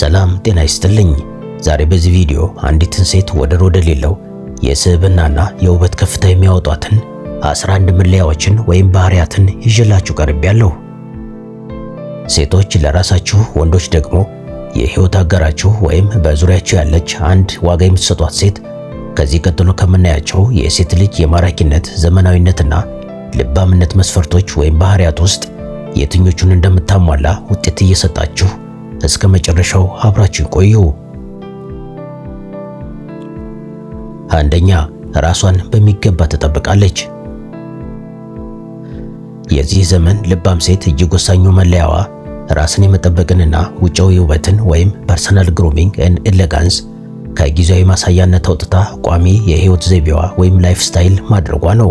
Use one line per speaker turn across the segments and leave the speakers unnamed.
ሰላም ጤና ይስጥልኝ። ዛሬ በዚህ ቪዲዮ አንዲትን ሴት ወደር ወደሌለው የስብዕናና የውበት ከፍታ የሚያወጧትን 11 መለያዎችን ወይም ባህሪያትን ይዤላችሁ ቀርቤያለሁ። ሴቶች ለራሳችሁ፣ ወንዶች ደግሞ የህይወት አጋራችሁ ወይም በዙሪያችሁ ያለች አንድ ዋጋ የምትሰጧት ሴት ከዚህ ቀጥሎ ከምናያቸው የሴት ልጅ የማራኪነት፣ ዘመናዊነትና ልባምነት መስፈርቶች ወይም ባህሪያት ውስጥ የትኞቹን እንደምታሟላ ውጤት እየሰጣችሁ እስከ መጨረሻው አብራችሁ ቆዩ። አንደኛ፣ ራሷን በሚገባ ትጠብቃለች። የዚህ ዘመን ልባም ሴት እጅግ ወሳኙ መለያዋ ራስን የመጠበቅንና ውጫዊ ውበትን ወይም personal grooming and elegance ከጊዜያዊ ማሳያነት አውጥታ ቋሚ የህይወት ዘይቤዋ ወይም lifestyle ማድረጓ ነው።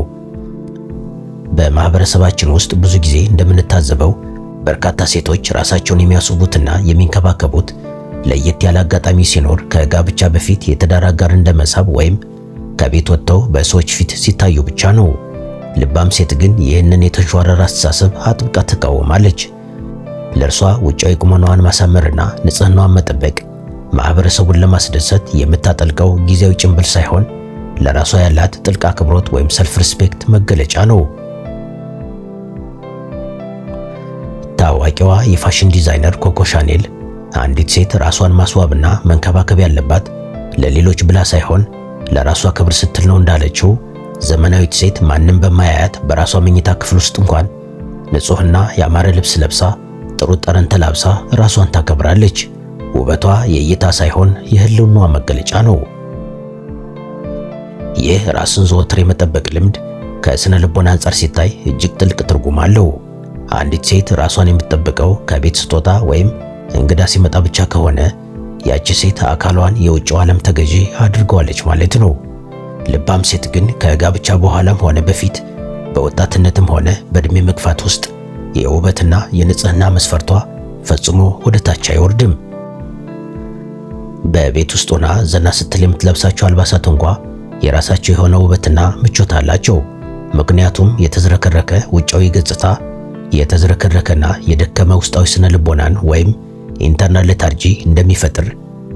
በማህበረሰባችን ውስጥ ብዙ ጊዜ እንደምንታዘበው በርካታ ሴቶች ራሳቸውን የሚያስውቡትና የሚንከባከቡት ለየት ያለ አጋጣሚ ሲኖር ከጋብቻ በፊት የትዳር አጋር እንደመሳብ ወይም ከቤት ወጥተው በሰዎች ፊት ሲታዩ ብቻ ነው። ልባም ሴት ግን ይህንን የተንሸዋረረ አስተሳሰብ አጥብቃ ትቃወማለች። ለእርሷ ውጫዊ ቁመናዋን ማሳመርና ንጽህናዋን መጠበቅ ማህበረሰቡን ለማስደሰት የምታጠልቀው ጊዜያዊ ጭንብል ሳይሆን ለራሷ ያላት ጥልቅ አክብሮት ወይም self respect መገለጫ ነው። ታዋቂዋ የፋሽን ዲዛይነር ኮኮ ሻኔል አንዲት ሴት ራሷን ማስዋብና መንከባከብ ያለባት ለሌሎች ብላ ሳይሆን ለራሷ ክብር ስትል ነው እንዳለችው፣ ዘመናዊት ሴት ማንም በማያያት በራሷ መኝታ ክፍል ውስጥ እንኳን ንጹህና ያማረ ልብስ ለብሳ ጥሩ ጠረን ተላብሳ ራሷን ታከብራለች። ውበቷ የእይታ ሳይሆን የህልውናዋ መገለጫ ነው። ይህ ራስን ዘወትር የመጠበቅ ልምድ ከስነ ልቦና አንጻር ሲታይ እጅግ ጥልቅ ትርጉም አለው። አንዲት ሴት ራሷን የምትጠብቀው ከቤት ስትወጣ ወይም እንግዳ ሲመጣ ብቻ ከሆነ ያቺ ሴት አካሏን የውጭው ዓለም ተገዢ አድርገዋለች ማለት ነው። ልባም ሴት ግን ከጋብቻ በኋላም ሆነ በፊት፣ በወጣትነትም ሆነ በእድሜ መግፋት ውስጥ የውበትና የንጽህና መስፈርቷ ፈጽሞ ወደ ታች አይወርድም። በቤት ውስጥ ሆና ዘና ስትል የምትለብሳቸው አልባሳት እንኳ የራሳቸው የሆነ ውበትና ምቾት አላቸው። ምክንያቱም የተዝረከረከ ውጫዊ ገጽታ የተዝረከረከና የደከመ ውስጣዊ ስነ ልቦናን ወይም internal lethargy እንደሚፈጥር፣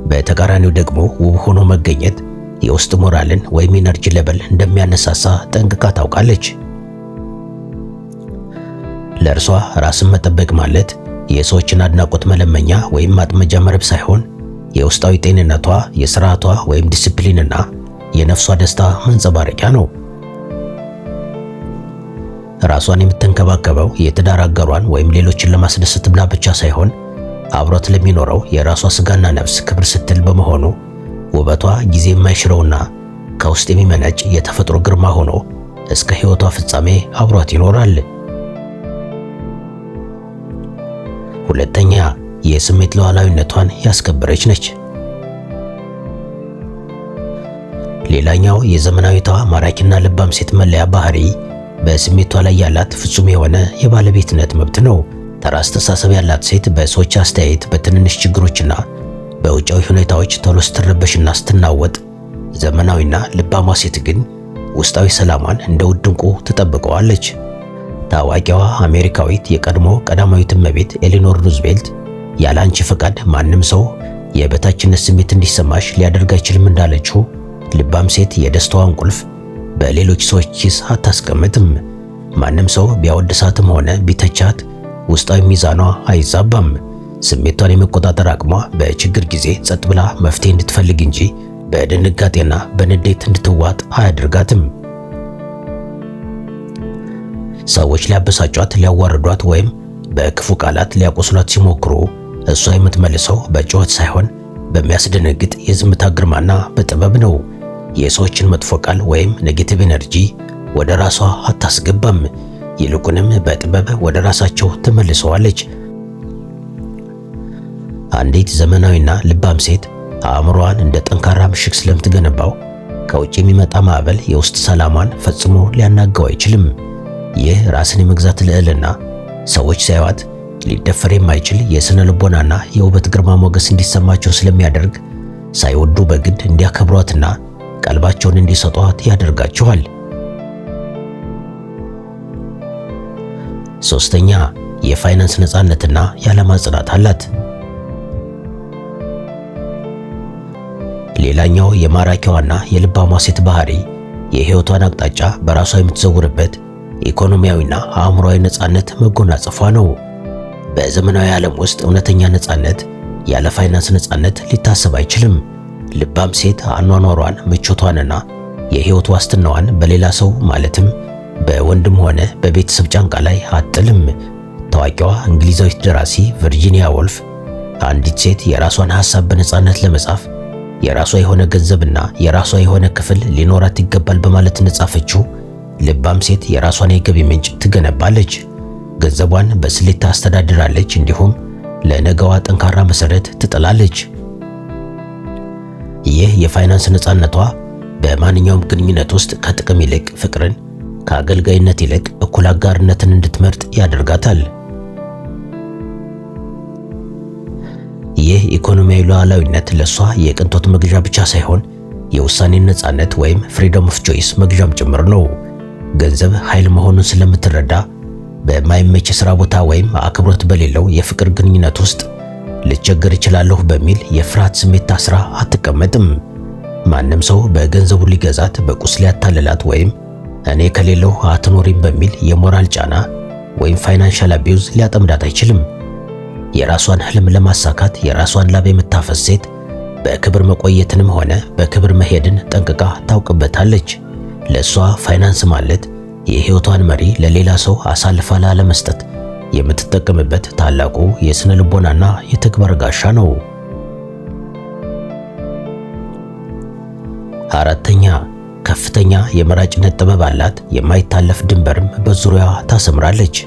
በተቃራኒው ደግሞ ውብ ሆኖ መገኘት የውስጥ ሞራልን ወይም energy level እንደሚያነሳሳ ጠንቅቃ ታውቃለች። ለእርሷ ራስን መጠበቅ ማለት የሰዎችን አድናቆት መለመኛ ወይም ማጥመጃ መረብ ሳይሆን የውስጣዊ ጤንነቷ፣ የስርዓቷ ወይም ዲሲፕሊንና የነፍሷ ደስታ መንጸባረቂያ ነው። ራሷን የምትንከባከበው የትዳር አጋሯን ወይም ሌሎችን ለማስደሰት ብላ ብቻ ሳይሆን አብሯት ለሚኖረው የራሷ ስጋና ነፍስ ክብር ስትል በመሆኑ ውበቷ ጊዜ የማይሽረውና ከውስጥ የሚመነጭ የተፈጥሮ ግርማ ሆኖ እስከ ሕይወቷ ፍጻሜ አብሯት ይኖራል። ሁለተኛ፣ የስሜት ሉዓላዊነቷን ያስከበረች ነች። ሌላኛው የዘመናዊቷ ማራኪና ልባም ሴት መለያ ባህሪ በስሜቷ ላይ ያላት ፍጹም የሆነ የባለቤትነት መብት ነው። ተራ አስተሳሰብ ያላት ሴት በሰዎች አስተያየት፣ በትንንሽ ችግሮችና በውጫዊ ሁኔታዎች ቶሎ ስትረበሽና ስትናወጥ፣ ዘመናዊና ልባሟ ሴት ግን ውስጣዊ ሰላሟን እንደ ውድ ዕንቁ ትጠብቀዋለች። ታዋቂዋ አሜሪካዊት የቀድሞ ቀዳማዊት እመቤት ኤሊኖር ሩዝቬልት ያለ አንቺ ፈቃድ ማንም ሰው የበታችነት ስሜት እንዲሰማሽ ሊያደርግ አይችልም እንዳለችው፣ ልባም ሴት የደስታዋን ቁልፍ በሌሎች ሰዎች ኪስ አታስቀምጥም። ማንም ሰው ቢያወድሳትም ሆነ ቢተቻት ውስጣዊ ሚዛኗ አይዛባም። ስሜቷን የመቆጣጠር አቅሟ በችግር ጊዜ ጸጥ ብላ መፍትሄ እንድትፈልግ እንጂ በድንጋጤና በንዴት እንድትዋጥ አያደርጋትም። ሰዎች ሊያበሳጯት፣ ሊያዋርዷት ወይም በክፉ ቃላት ሊያቆስሏት ሲሞክሩ እሷ የምትመልሰው በጩኸት ሳይሆን በሚያስደነግጥ የዝምታ ግርማና በጥበብ ነው። የሰዎችን መጥፎ ቃል ወይም negative energy ወደ ራሷ አታስገባም። ይልቁንም በጥበብ ወደ ራሳቸው ትመልሰዋለች። አንዲት ዘመናዊና ልባም ሴት አእምሮዋን እንደ ጠንካራ ምሽግ ስለምትገነባው ከውጭ የሚመጣ ማዕበል የውስጥ ሰላሟን ፈጽሞ ሊያናጋው አይችልም። ይህ ራስን የመግዛት ልዕልና ሰዎች ሳይዋት ሊደፈር የማይችል የስነ ልቦናና የውበት ግርማ ሞገስ እንዲሰማቸው ስለሚያደርግ ሳይወዱ በግድ እንዲያከብሯትና ቀልባቸውን እንዲሰጧት ያደርጋቸዋል። ሶስተኛ፣ የፋይናንስ ነፃነትና የዓላማ ጽናት አላት። ሌላኛው የማራኪዋና የልባሟ ሴት ባህሪ የህይወቷን አቅጣጫ በራሷ የምትዘውርበት ኢኮኖሚያዊና አእምሯዊ ነፃነት መጎናጸፏ ነው። በዘመናዊ ዓለም ውስጥ እውነተኛ ነፃነት ያለ ፋይናንስ ነፃነት ሊታሰብ አይችልም። ልባም ሴት አኗኗሯን፣ ምቾቷንና የህይወት ዋስትናዋን በሌላ ሰው ማለትም በወንድም ሆነ በቤተሰብ ጫንቃ ላይ አትጥልም። ታዋቂዋ እንግሊዛዊት ደራሲ ቨርጂኒያ ወልፍ አንዲት ሴት የራሷን ሐሳብ በነፃነት ለመጻፍ የራሷ የሆነ ገንዘብና የራሷ የሆነ ክፍል ሊኖራት ይገባል በማለት እንደጻፈችው፣ ልባም ሴት የራሷን የገቢ ምንጭ ትገነባለች፣ ገንዘቧን በስሌት ታስተዳድራለች፣ እንዲሁም ለነገዋ ጠንካራ መሰረት ትጥላለች። ይህ የፋይናንስ ነፃነቷ በማንኛውም ግንኙነት ውስጥ ከጥቅም ይልቅ ፍቅርን፣ ከአገልጋይነት ይልቅ እኩል አጋርነትን እንድትመርጥ ያደርጋታል። ይህ ኢኮኖሚያዊ ሉዓላዊነት ለሷ የቅንጦት መግዣ ብቻ ሳይሆን የውሳኔ ነፃነት ወይም freedom of choice መግዣም ጭምር ነው። ገንዘብ ኃይል መሆኑን ስለምትረዳ በማይመች የሥራ ቦታ ወይም አክብሮት በሌለው የፍቅር ግንኙነት ውስጥ ልቸገር እችላለሁ በሚል የፍርሃት ስሜት ታስራ አትቀመጥም። ማንም ሰው በገንዘቡ ሊገዛት፣ በቁስ ሊያታልላት ወይም እኔ ከሌለሁ አትኖሪም በሚል የሞራል ጫና ወይም financial abuse ሊያጠምዳት አይችልም። የራሷን ህልም ለማሳካት የራሷን ላብ የምታፈስ ሴት በክብር መቆየትንም ሆነ በክብር መሄድን ጠንቅቃ ታውቅበታለች። ለሷ ፋይናንስ ማለት የህይወቷን መሪ ለሌላ ሰው አሳልፋ ላለመስጠት የምትጠቀምበት ታላቁ የስነ ልቦናና የተግባር ጋሻ ነው። አራተኛ፣ ከፍተኛ የመራጭነት ጥበብ አላት። የማይታለፍ ድንበርም በዙሪያዋ ታሰምራለች።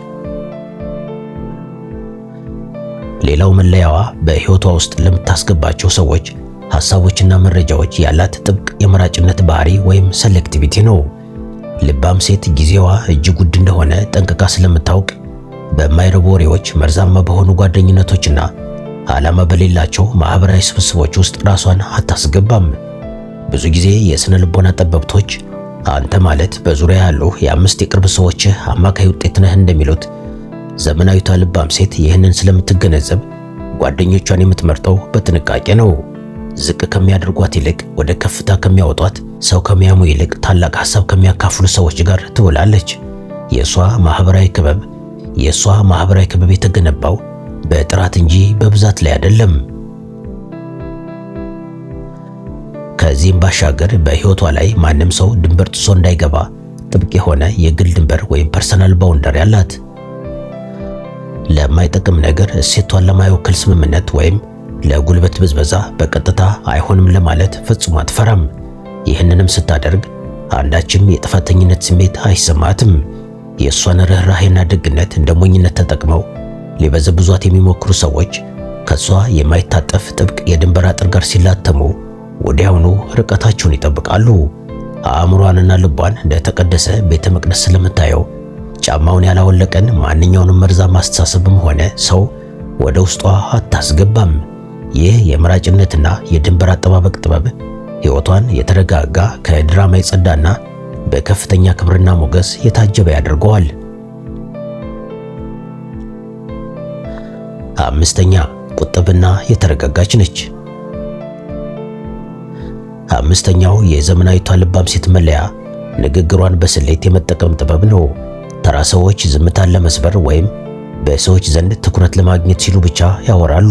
ሌላው መለያዋ በህይወቷ ውስጥ ለምታስገባቸው ሰዎች፣ ሐሳቦችና መረጃዎች ያላት ጥብቅ የመራጭነት ባህሪ ወይም selectivity ነው። ልባም ሴት ጊዜዋ እጅግ ውድ እንደሆነ ጠንቅቃ ስለምታውቅ በማይረቡ ወሬዎች፣ መርዛማ በሆኑ ጓደኝነቶችና ዓላማ በሌላቸው ማህበራዊ ስብስቦች ውስጥ ራሷን አታስገባም። ብዙ ጊዜ የስነ ልቦና ጠበብቶች አንተ ማለት በዙሪያ ያሉ የአምስት የቅርብ ሰዎችህ አማካይ ውጤት ነህ እንደሚሉት፣ ዘመናዊቷ ልባም ሴት ይህንን ስለምትገነዘብ ጓደኞቿን የምትመርጠው በጥንቃቄ ነው። ዝቅ ከሚያደርጓት ይልቅ ወደ ከፍታ ከሚያወጧት፣ ሰው ከሚያሙ ይልቅ ታላቅ ሐሳብ ከሚያካፍሉ ሰዎች ጋር ትውላለች። የሷ ማህበራዊ ክበብ የተገነባው በጥራት እንጂ በብዛት ላይ አይደለም። ከዚህም ባሻገር በሕይወቷ ላይ ማንም ሰው ድንበር ጥሶ እንዳይገባ ጥብቅ የሆነ የግል ድንበር ወይም personal boundary አላት። ለማይጠቅም ነገር፣ እሴቷን ለማይወክል ስምምነት ወይም ለጉልበት ብዝበዛ በቀጥታ አይሆንም ለማለት ፈጽሞ አትፈራም። ይህንንም ስታደርግ አንዳችም የጥፋተኝነት ስሜት አይሰማትም። የእሷን ርኅራሄና ደግነት እንደ ሞኝነት ተጠቅመው ሊበዘብዟት የሚሞክሩ ሰዎች ከሷ የማይታጠፍ ጥብቅ የድንበር አጥር ጋር ሲላተሙ ወዲያውኑ ርቀታቸውን ይጠብቃሉ። አእምሯንና ልቧን እንደተቀደሰ ቤተ መቅደስ ስለምታየው ጫማውን ያላወለቀን ማንኛውንም መርዛማ አስተሳሰብም ሆነ ሰው ወደ ውስጧ አታስገባም። ይህ የመራጭነትና የድንበር አጠባበቅ ጥበብ ሕይወቷን የተረጋጋ፣ ከድራማ የጸዳና በከፍተኛ ክብርና ሞገስ የታጀበ ያደርገዋል። አምስተኛ፣ ቁጥብና የተረጋጋች ነች። አምስተኛው የዘመናዊቷ ልባም ሴት መለያ ንግግሯን በስሌት የመጠቀም ጥበብ ነው። ተራ ሰዎች ዝምታን ለመስበር ወይም በሰዎች ዘንድ ትኩረት ለማግኘት ሲሉ ብቻ ያወራሉ።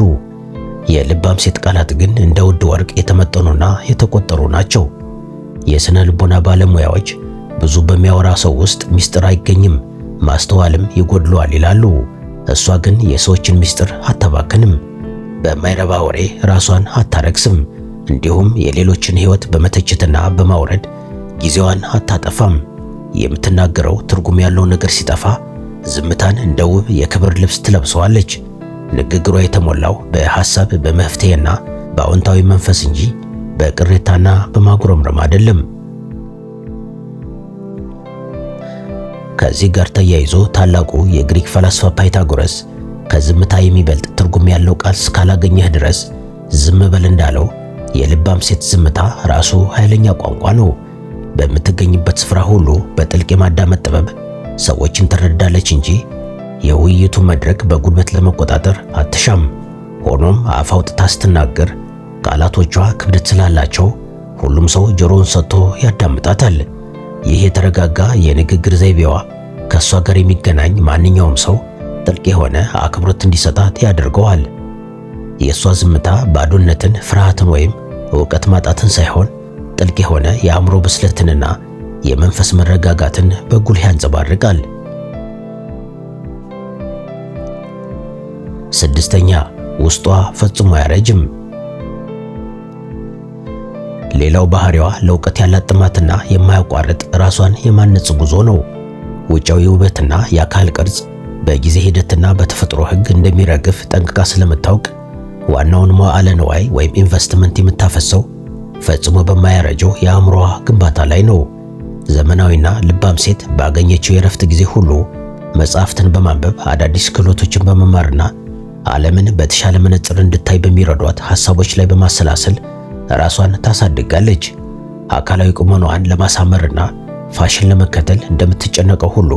የልባም ሴት ቃላት ግን እንደ ውድ ወርቅ የተመጠኑና የተቆጠሩ ናቸው። የስነ ልቦና ባለሙያዎች ብዙ በሚያወራ ሰው ውስጥ ሚስጥር አይገኝም፣ ማስተዋልም ይጎድለዋል ይላሉ። እሷ ግን የሰዎችን ሚስጥር አታባክንም፣ በማይረባ ወሬ ራሷን አታረክስም፣ እንዲሁም የሌሎችን ሕይወት በመተቸትና በማውረድ ጊዜዋን አታጠፋም። የምትናገረው ትርጉም ያለው ነገር ሲጠፋ ዝምታን እንደ ውብ የክብር ልብስ ትለብሰዋለች። ንግግሯ የተሞላው በሐሳብ፣ በመፍትሄና በአዎንታዊ መንፈስ እንጂ በቅሬታና በማጉረምረም አይደለም። ከዚህ ጋር ተያይዞ ታላቁ የግሪክ ፈላስፋ ፓይታጎረስ ከዝምታ የሚበልጥ ትርጉም ያለው ቃል እስካላገኘህ ድረስ ዝም በል እንዳለው፣ የልባም ሴት ዝምታ ራሱ ኃይለኛ ቋንቋ ነው። በምትገኝበት ስፍራ ሁሉ በጥልቅ የማዳመጥ ጥበብ ሰዎችን ትረዳለች እንጂ የውይይቱ መድረክ በጉልበት ለመቆጣጠር አትሻም። ሆኖም አፍ አውጥታ ስትናገር ቃላቶቿ ክብደት ስላላቸው ሁሉም ሰው ጆሮውን ሰጥቶ ያዳምጣታል። ይህ የተረጋጋ የንግግር ዘይቤዋ ከእሷ ጋር የሚገናኝ ማንኛውም ሰው ጥልቅ የሆነ አክብሮት እንዲሰጣት ያደርገዋል። የእሷ ዝምታ ባዶነትን፣ ፍርሃትን ወይም ዕውቀት ማጣትን ሳይሆን ጥልቅ የሆነ የአእምሮ ብስለትንና የመንፈስ መረጋጋትን በጉልህ ያንጸባርቃል። ስድስተኛ፣ ውስጧ ፈጽሞ አያረጅም። ሌላው ባህሪዋ ለእውቀት ያላት ጥማትና የማያቋርጥ ራሷን የማነጽ ጉዞ ነው። ውጫዊ ውበትና የአካል ቅርጽ በጊዜ ሂደትና በተፈጥሮ ሕግ እንደሚረግፍ ጠንቅቃ ስለምታውቅ ዋናውን መዋዕለ ንዋይ ወይም ኢንቨስትመንት የምታፈሰው ፈጽሞ በማያረጀው የአእምሮዋ ግንባታ ላይ ነው። ዘመናዊና ልባም ሴት ባገኘችው የረፍት ጊዜ ሁሉ መጽሐፍትን በማንበብ፣ አዳዲስ ክህሎቶችን በመማርና ዓለምን በተሻለ መነጽር እንድታይ በሚረዷት ሐሳቦች ላይ በማሰላሰል ራሷን ታሳድጋለች። አካላዊ ቁመናዋን ለማሳመርና ፋሽን ለመከተል እንደምትጨነቀው ሁሉ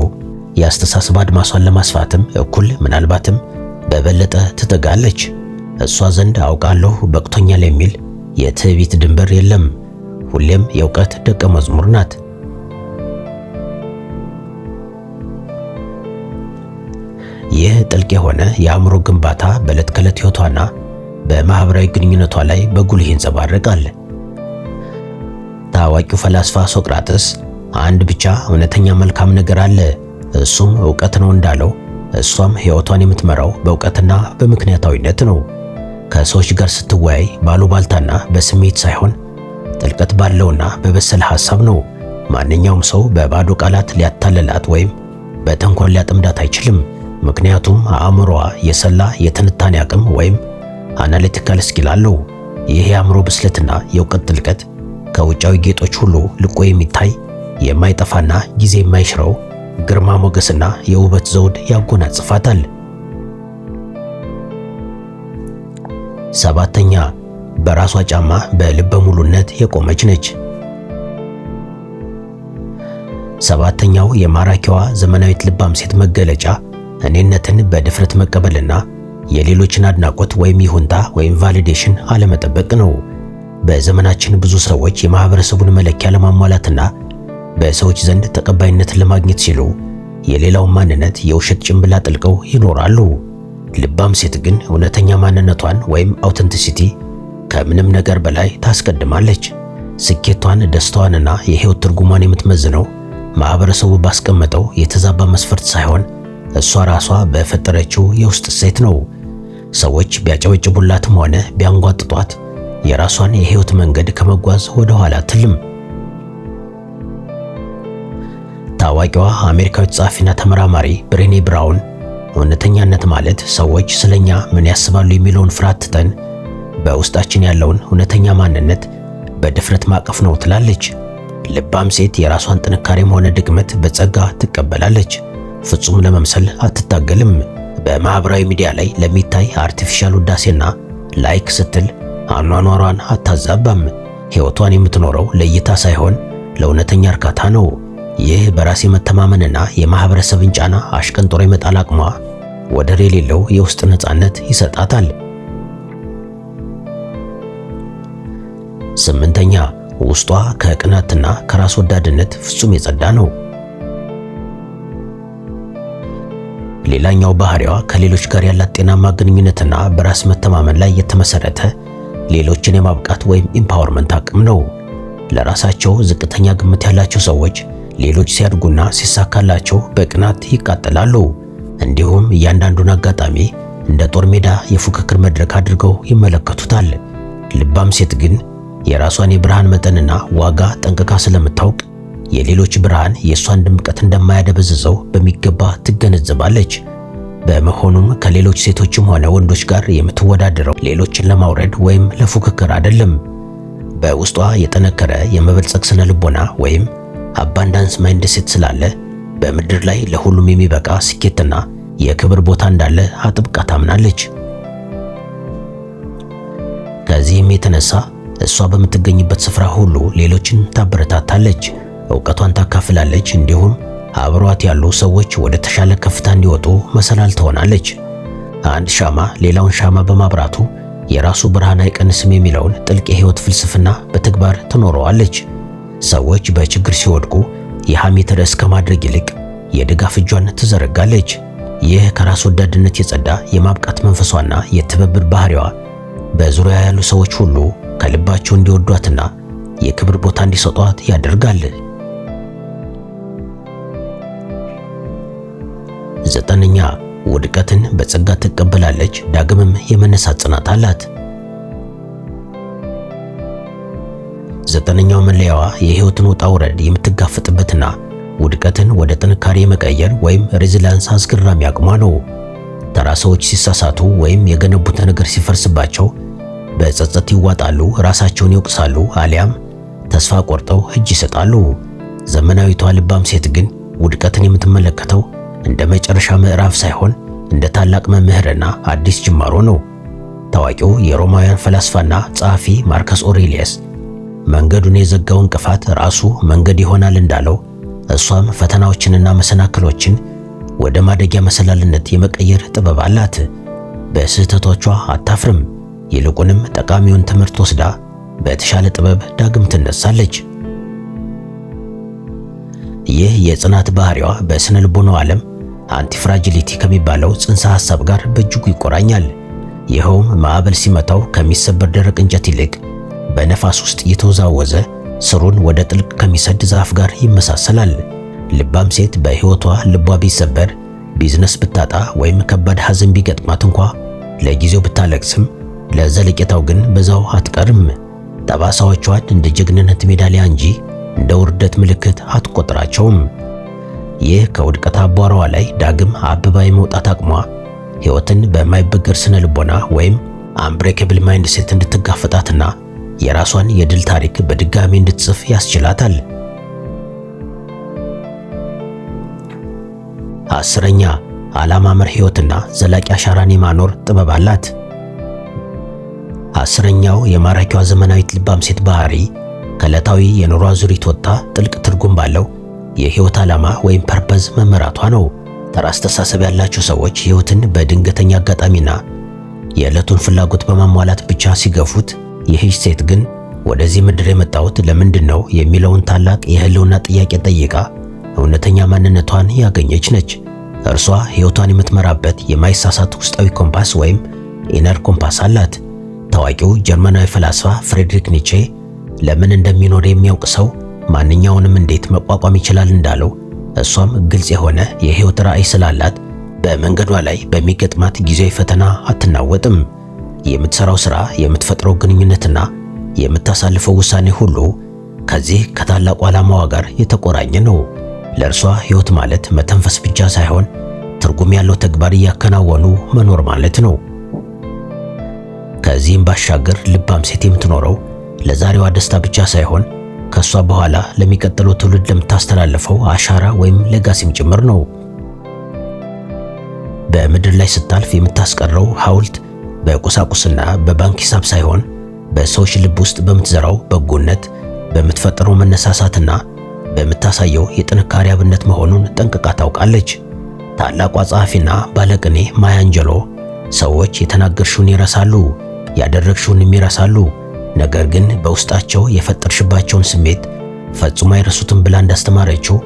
የአስተሳሰብ አድማሷን ለማስፋትም እኩል ምናልባትም በበለጠ ትተጋለች። እሷ ዘንድ አውቃለሁ በቅቶኛል የሚል የትዕቢት ድንበር የለም። ሁሌም የእውቀት ደቀ መዝሙር ናት። ይህ ጥልቅ የሆነ የአእምሮ ግንባታ በዕለት ከዕለት ሕይወቷና በማህበራዊ ግንኙነቷ ላይ በጉልህ ይንጸባረቃል። ታዋቂው ፈላስፋ ሶቅራጥስ አንድ ብቻ እውነተኛ መልካም ነገር አለ፣ እሱም ዕውቀት ነው እንዳለው፣ እሷም ሕይወቷን የምትመራው በእውቀትና በምክንያታዊነት ነው። ከሰዎች ጋር ስትወያይ ባሉባልታና በስሜት ሳይሆን ጥልቀት ባለውና በበሰለ ሐሳብ ነው። ማንኛውም ሰው በባዶ ቃላት ሊያታልላት ወይም በተንኮል ሊያጠምዳት አይችልም። ምክንያቱም አእምሮዋ የሰላ የትንታኔ አቅም ወይም analytical skill አለው። ይህ የአእምሮ ብስለትና የእውቀት ጥልቀት ከውጫዊ ጌጦች ሁሉ ልቆ የሚታይ፣ የማይጠፋና ጊዜ የማይሽረው ግርማ ሞገስና የውበት ዘውድ ያጎናጽፋታል። ሰባተኛ፣ በራሷ ጫማ በልበ ሙሉነት የቆመች ነች። ሰባተኛው የማራኪዋ ዘመናዊት ልባም ሴት መገለጫ እኔነትን በድፍረት መቀበልና የሌሎችን አድናቆት ወይም ይሁንታ ወይም validation አለመጠበቅ ነው። በዘመናችን ብዙ ሰዎች የማህበረሰቡን መለኪያ ለማሟላትና በሰዎች ዘንድ ተቀባይነትን ለማግኘት ሲሉ የሌላውን ማንነት የውሸት ጭንብል አጥልቀው ይኖራሉ። ልባም ሴት ግን እውነተኛ ማንነቷን ወይም authenticity ከምንም ነገር በላይ ታስቀድማለች። ስኬቷን፣ ደስታዋንና የህይወት ትርጉሟን የምትመዝነው ማህበረሰቡ ባስቀመጠው የተዛባ መስፈርት ሳይሆን እሷ ራሷ በፈጠረችው የውስጥ እሴት ነው። ሰዎች ቢያጨበጭቡላትም ሆነ ቢያንጓጥጧት የራሷን የህይወት መንገድ ከመጓዝ ወደ ኋላ አትልም። ታዋቂዋ አሜሪካዊት ጸሐፊና ተመራማሪ ብሬኔ ብራውን እውነተኛነት ማለት ሰዎች ስለኛ ምን ያስባሉ የሚለውን ፍርሃት ትተን በውስጣችን ያለውን እውነተኛ ማንነት በድፍረት ማቀፍ ነው ትላለች። ልባም ሴት የራሷን ጥንካሬም ሆነ ድክመት በጸጋ ትቀበላለች። ፍጹም ለመምሰል አትታገልም። በማህበራዊ ሚዲያ ላይ ለሚታይ artificial ውዳሴና like ስትል አኗኗሯን አታዛባም። ሕይወቷን የምትኖረው ለእይታ ሳይሆን ለእውነተኛ እርካታ ነው። ይህ በራስ የመተማመንና የማህበረሰብን ጫና አሽቀንጥሮ የመጣል አቅሟ ወደር የሌለው የውስጥ ነፃነት ይሰጣታል። ስምንተኛ፣ ውስጧ ከቅናትና ከራስ ወዳድነት ፍጹም የጸዳ ነው። ሌላኛው ባህሪዋ ከሌሎች ጋር ያላት ጤናማ ግንኙነትና በራስ መተማመን ላይ የተመሰረተ ሌሎችን የማብቃት ወይም empowerment አቅም ነው። ለራሳቸው ዝቅተኛ ግምት ያላቸው ሰዎች ሌሎች ሲያድጉና ሲሳካላቸው በቅናት ይቃጠላሉ። እንዲሁም እያንዳንዱን አጋጣሚ እንደ ጦር ሜዳ የፉክክር መድረክ አድርገው ይመለከቱታል። ልባም ሴት ግን የራሷን የብርሃን መጠንና ዋጋ ጠንቅቃ ስለምታውቅ የሌሎች ብርሃን የእሷን ድምቀት እንደማያደበዝዘው በሚገባ ትገነዘባለች። በመሆኑም ከሌሎች ሴቶችም ሆነ ወንዶች ጋር የምትወዳደረው ሌሎችን ለማውረድ ወይም ለፉክክር አይደለም። በውስጧ የጠነከረ የመበልጸግ ስነ ልቦና ወይም abundance mindset ስላለ በምድር ላይ ለሁሉም የሚበቃ ስኬትና የክብር ቦታ እንዳለ አጥብቃ ታምናለች። ከዚህም የተነሳ እሷ በምትገኝበት ስፍራ ሁሉ ሌሎችን ታበረታታለች፣ ዕውቀቷን ታካፍላለች፣ እንዲሁም አብሯት ያሉ ሰዎች ወደ ተሻለ ከፍታ እንዲወጡ መሰላል ትሆናለች። አንድ ሻማ ሌላውን ሻማ በማብራቱ የራሱ ብርሃን አይቀንስም የሚለውን ጥልቅ የህይወት ፍልስፍና በተግባር ትኖረዋለች። ሰዎች በችግር ሲወድቁ የሐሜት ርዕስ ከማድረግ ይልቅ የድጋፍ እጇን ትዘረጋለች። ይህ ከራስ ወዳድነት የጸዳ የማብቃት መንፈሷና የትብብር ባህሪዋ በዙሪያ ያሉ ሰዎች ሁሉ ከልባቸው እንዲወዷትና የክብር ቦታ እንዲሰጧት ያደርጋል። ዘጠነኛ፣ ውድቀትን በጸጋ ትቀበላለች፣ ዳግምም የመነሳት ጽናት አላት። ዘጠነኛው መለያዋ የህይወትን ውጣ ውረድ የምትጋፈጥበትና ውድቀትን ወደ ጥንካሬ የመቀየር ወይም resilience አስገራሚ አቅሟ ነው። ተራ ሰዎች ሲሳሳቱ ወይም የገነቡት ነገር ሲፈርስባቸው በጸጸት ይዋጣሉ፣ ራሳቸውን ይወቅሳሉ፣ አሊያም ተስፋ ቆርጠው እጅ ይሰጣሉ። ዘመናዊቷ ልባም ሴት ግን ውድቀትን የምትመለከተው እንደ መጨረሻ ምዕራፍ ሳይሆን እንደ ታላቅ መምህርና አዲስ ጅማሮ ነው። ታዋቂው የሮማውያን ፈላስፋና ጸሐፊ ማርከስ ኦሬሊየስ መንገዱን የዘጋው እንቅፋት ራሱ መንገድ ይሆናል እንዳለው፣ እሷም ፈተናዎችንና መሰናክሎችን ወደ ማደጊያ መሰላልነት የመቀየር ጥበብ አላት። በስህተቶቿ አታፍርም። ይልቁንም ጠቃሚውን ትምህርት ወስዳ በተሻለ ጥበብ ዳግም ትነሳለች። ይህ የጽናት ባህሪዋ በስነ ልቦናው ዓለም antifragility ከሚባለው ጽንሰ ሐሳብ ጋር በእጅጉ ይቆራኛል። ይኸውም ማዕበል ሲመታው ከሚሰበር ደረቅ እንጨት ይልቅ በነፋስ ውስጥ እየተወዛወዘ ስሩን ወደ ጥልቅ ከሚሰድ ዛፍ ጋር ይመሳሰላል። ልባም ሴት በሕይወቷ ልቧ ቢሰበር፣ ቢዝነስ ብታጣ ወይም ከባድ ሐዘን ቢገጥማት እንኳ ለጊዜው ብታለቅስም ለዘለቄታው ግን በዛው አትቀርም። ጠባሳዎቿን እንደ ጀግንነት ሜዳሊያ እንጂ እንደ ውርደት ምልክት አትቆጥራቸውም። ይህ ከውድቀት አቧራዋ ላይ ዳግም አብባ የመውጣት አቅሟ ሕይወትን በማይበገር ስነ ልቦና ወይም unbreakable mindset እንድትጋፈጣትና የራሷን የድል ታሪክ በድጋሚ እንድትጽፍ ያስችላታል። አስረኛ፣ ዓላማ መር ሕይወትና ዘላቂ አሻራን የማኖር ጥበብ አላት። አስረኛው የማራኪዋ ዘመናዊት ልባም ሴት ባህሪ ከዕለታዊ የኑሮ አዙሪት ወጥታ ጥልቅ ትርጉም ባለው የሕይወት ዓላማ ወይም purpose መመራቷ ነው። ተራ አስተሳሰብ ያላቸው ሰዎች ሕይወትን በድንገተኛ አጋጣሚና የዕለቱን ፍላጎት በማሟላት ብቻ ሲገፉት፣ ይህች ሴት ግን ወደዚህ ምድር የመጣሁት ለምንድን ነው የሚለውን ታላቅ የህልውና ጥያቄ ጠይቃ እውነተኛ ማንነቷን ያገኘች ነች። እርሷ ሕይወቷን የምትመራበት የማይሳሳት ውስጣዊ ኮምፓስ ወይም inner compass አላት። ታዋቂው ጀርመናዊ ፈላስፋ ፍሬድሪክ ኒቼ ለምን እንደሚኖር የሚያውቅ ሰው ማንኛውንም እንዴት መቋቋም ይችላል እንዳለው፣ እሷም ግልጽ የሆነ የሕይወት ራዕይ ስላላት በመንገዷ ላይ በሚገጥማት ጊዜያዊ ፈተና አትናወጥም። የምትሰራው ስራ፣ የምትፈጥረው ግንኙነትና የምታሳልፈው ውሳኔ ሁሉ ከዚህ ከታላቁ ዓላማዋ ጋር የተቆራኘ ነው። ለእርሷ ሕይወት ማለት መተንፈስ ብቻ ሳይሆን ትርጉም ያለው ተግባር እያከናወኑ መኖር ማለት ነው። ከዚህም ባሻገር ልባም ሴት የምትኖረው ለዛሬዋ ደስታ ብቻ ሳይሆን ከሷ በኋላ ለሚቀጥለው ትውልድ ለምታስተላልፈው አሻራ ወይም legacy ም ጭምር ነው። በምድር ላይ ስታልፍ የምታስቀረው ሐውልት በቁሳቁስና በባንክ ሂሳብ ሳይሆን በሰዎች ልብ ውስጥ በምትዘራው በጎነት፣ በምትፈጥረው መነሳሳትና በምታሳየው የጥንካሬ አብነት መሆኑን ጠንቅቃ ታውቃለች። ታላቋ ጸሐፊና ባለቅኔ ማያ አንጀሎ ሰዎች የተናገርሽውን ይረሳሉ፣ ያደረግሽውንም ይረሳሉ፣ ነገር ግን በውስጣቸው የፈጠርሽባቸውን ስሜት ፈጽሞ አይረሱትም ብላ እንዳስተማረችው፣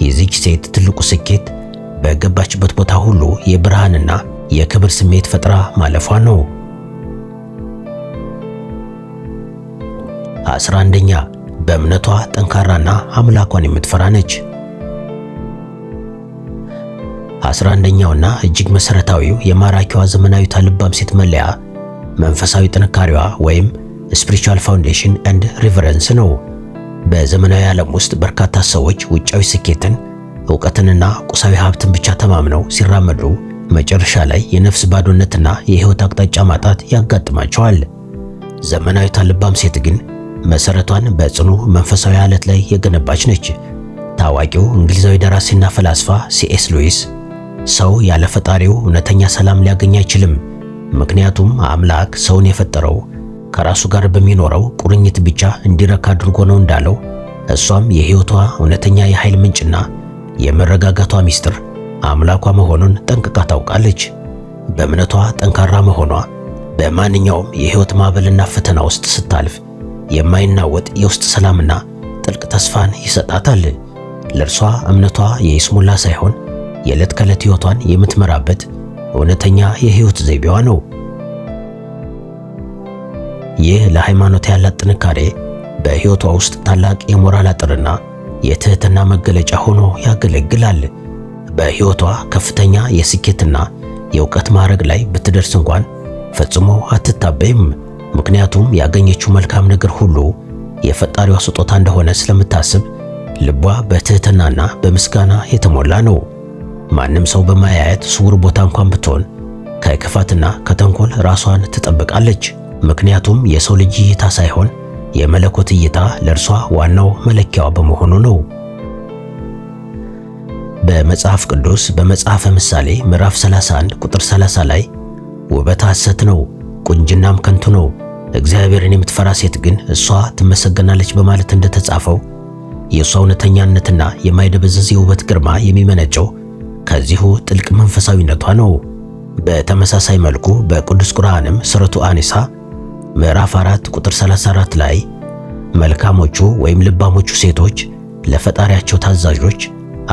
የዚች ሴት ትልቁ ስኬት በገባችበት ቦታ ሁሉ የብርሃንና የክብር ስሜት ፈጥራ ማለፏ ነው። 11ኛ፣ በእምነቷ ጠንካራና አምላኳን የምትፈራ ነች። 11ኛውና እጅግ መሰረታዊው የማራኪዋ ዘመናዊቷ ልባም ሴት መለያ መንፈሳዊ ጥንካሬዋ ወይም spiritual foundation and reverence ነው። በዘመናዊ ዓለም ውስጥ በርካታ ሰዎች ውጫዊ ስኬትን፣ እውቀትንና ቁሳዊ ሀብትን ብቻ ተማምነው ሲራመዱ መጨረሻ ላይ የነፍስ ባዶነትና የህይወት አቅጣጫ ማጣት ያጋጥማቸዋል። ዘመናዊቷ ልባም ሴት ግን መሰረቷን በጽኑ መንፈሳዊ አለት ላይ የገነባች ነች። ታዋቂው እንግሊዛዊ ደራሲና ፈላስፋ ሲኤስ ሉዊስ ሰው ያለ ፈጣሪው እውነተኛ ሰላም ሊያገኝ አይችልም፣ ምክንያቱም አምላክ ሰውን የፈጠረው ከራሱ ጋር በሚኖረው ቁርኝት ብቻ እንዲረካ አድርጎ ነው እንዳለው፣ እሷም የህይወቷ እውነተኛ የኃይል ምንጭና የመረጋጋቷ ሚስጥር አምላኳ መሆኑን ጠንቅቃ ታውቃለች። በእምነቷ ጠንካራ መሆኗ በማንኛውም የሕይወት ማዕበልና ፈተና ውስጥ ስታልፍ የማይናወጥ የውስጥ ሰላምና ጥልቅ ተስፋን ይሰጣታል። ለእርሷ እምነቷ የይስሙላ ሳይሆን የዕለት ከዕለት ሕይወቷን የምትመራበት እውነተኛ የሕይወት ዘይቤዋ ነው። ይህ ለሃይማኖት ያላት ጥንካሬ በሕይወቷ ውስጥ ታላቅ የሞራል አጥርና የትህትና መገለጫ ሆኖ ያገለግላል። በሕይወቷ ከፍተኛ የስኬትና የእውቀት ማዕረግ ላይ ብትደርስ እንኳን ፈጽሞ አትታበይም። ምክንያቱም ያገኘችው መልካም ነገር ሁሉ የፈጣሪዋ ስጦታ እንደሆነ ስለምታስብ ልቧ በትህትናና በምስጋና የተሞላ ነው። ማንም ሰው በማያያት ስውር ቦታ እንኳን ብትሆን ከክፋትና ከተንኮል ራሷን ትጠብቃለች። ምክንያቱም የሰው ልጅ እይታ ሳይሆን የመለኮት እይታ ለእርሷ ዋናው መለኪያዋ በመሆኑ ነው። በመጽሐፍ ቅዱስ በመጽሐፈ ምሳሌ ምዕራፍ 31 ቁጥር 30 ላይ ውበት ሐሰት ነው፣ ቁንጅናም ከንቱ ነው፣ እግዚአብሔርን የምትፈራ ሴት ግን እሷ ትመሰገናለች በማለት እንደተጻፈው የእሷ እውነተኛነትና የማይደበዝዝ የውበት ግርማ የሚመነጨው ከዚሁ ጥልቅ መንፈሳዊነቷ ነው። በተመሳሳይ መልኩ በቅዱስ ቁርአንም ሱረቱ አኒሳ ምዕራፍ 4 ቁጥር 34 ላይ መልካሞቹ ወይም ልባሞቹ ሴቶች ለፈጣሪያቸው ታዛዦች፣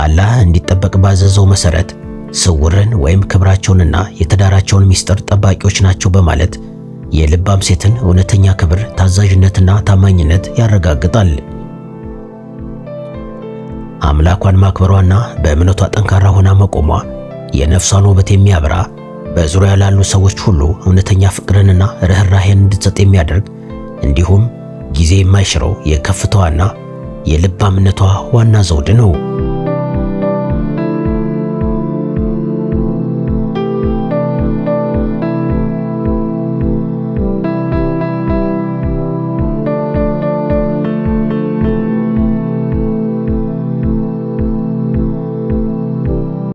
አላህ እንዲጠበቅ ባዘዘው መሰረት ስውርን ወይም ክብራቸውንና የትዳራቸውን ምስጢር ጠባቂዎች ናቸው በማለት የልባም ሴትን እውነተኛ ክብር፣ ታዛዥነትና ታማኝነት ያረጋግጣል። አምላኳን ማክበሯና በእምነቷ ጠንካራ ሆና መቆሟ የነፍሷን ውበት የሚያበራ፣ በዙሪያ ላሉ ሰዎች ሁሉ እውነተኛ ፍቅርንና ርኅራሄን እንድትሰጥ የሚያደርግ እንዲሁም ጊዜ የማይሽረው የከፍታዋና የልባምነቷ ዋና ዘውድ ነው።